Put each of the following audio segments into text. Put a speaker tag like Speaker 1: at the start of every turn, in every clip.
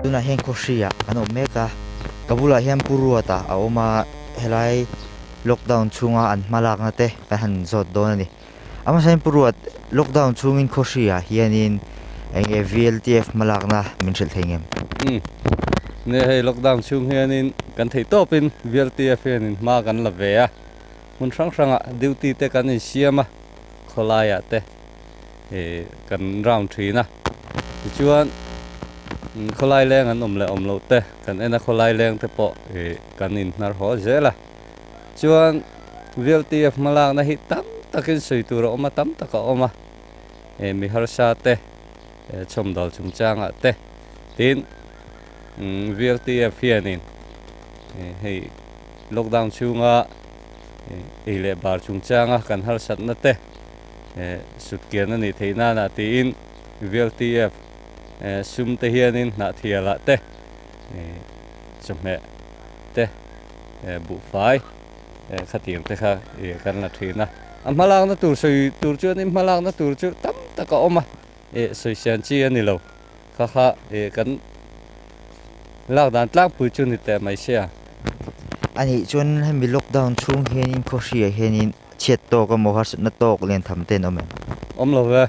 Speaker 1: Tunah hian khawhri ah kan awm mek a, ka bulah hian Pu Ruata a awm a, helai lockdown chhunga an hma lakna te kan han zawt dawn a ni. A hmasa hian Pu Ruat, lockdown chhungin khawhri ah hianin eng nge VLTF hma lakna min hrilh thei ngem?
Speaker 2: Umm, nia hei lockdown chhung hianin kan theih tawpin VLTF hianin hma kan la ve a, hmun hrang hrangah duty te kan insiam a, khawlaiah te kan round thin a tichuan khawlai leng an awm leh awm loh te kan en a khawlai leng te pawh ih kan inhnar haw zel a chuan VLTF hma lakna hi tam takin sawi tur a awm a tam tak a awm a ih mi harsa te chhawmdawl chungchangah te tin VLTF hianin hei lockdown chhunga ei leh bar chungchanga kan harsatna te sut kian a nih theih nana tiin VLTF sum te hianin hnahthialah te chawhmeh te buhfai khatiang te kha kan la thin a. A hmalakna tur sawi tur chuanin hmalakna tur chu tam tak a awm a, sawi sian chi a ni lo. Kha kha kan lak dan tlangpui chu ni teh mai sia.
Speaker 1: A nih chuan hemi lockdown chhung hianin khawhriah hianin chhiat tawk emaw harsatna tawk lian tham te an awm em?
Speaker 2: Awm lo ve,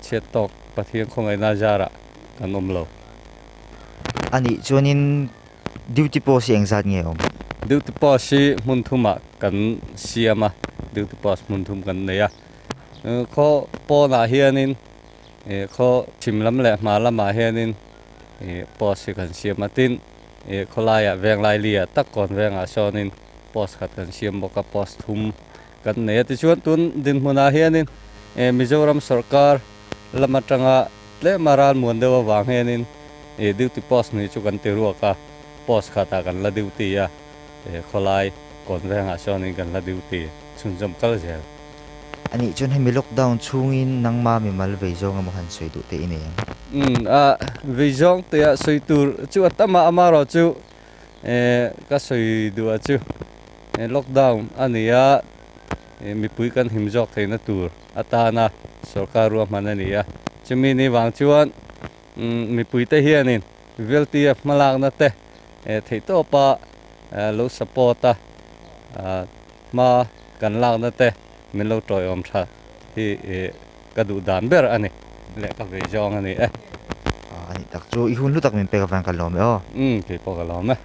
Speaker 2: chhiat tawk Pathian khawngaihna zarah kan awm lo.
Speaker 1: A nih chuanin duty post hi engzat nge awm?
Speaker 2: Duty post hi hmun thumah kan siam a, duty post hmun thum kan nei a. Khaw pawnah hianin khaw chhim lam leh hma lamah hianin post hi kan siam a, tin khawlaiah venglai liah tak kawn vengah sawnin post khat kan siam bawk a, post thum kan nei a. Tichuan tun dinhmunah hianin Mizoram sawrkar lam atanga tlema ralmuan deuh avang hianin duty post ni chu kan ti ruak a, post khatah kan la duty a, khawlai kawn vengah sawnin kan la duty chhunzawm kal zel.
Speaker 1: A nih chuan hemi lockdown chhungin nangma mimal vei zawng emaw han sawi duh te i nei ang?
Speaker 2: Umm a vei zawng te ah sawi tur chu a tam a, amaherawh chu ka sawi duh ah chu lockdown a ni a, mipui kan him zawk theihna tur atana sorkar ruahman a ni a, chumi ni vang chuan mipui te hianin VLTF hmalakna te theihtawpa lo support a hma kan lakna te min lo tawiawm tha hi ka duh dan ber a ni leh ka vei zawng a ni e.
Speaker 1: A nih tak chu i hun hlu tak min pek avang ka lawm e aw.
Speaker 2: Umm kei pawh ka lawm e.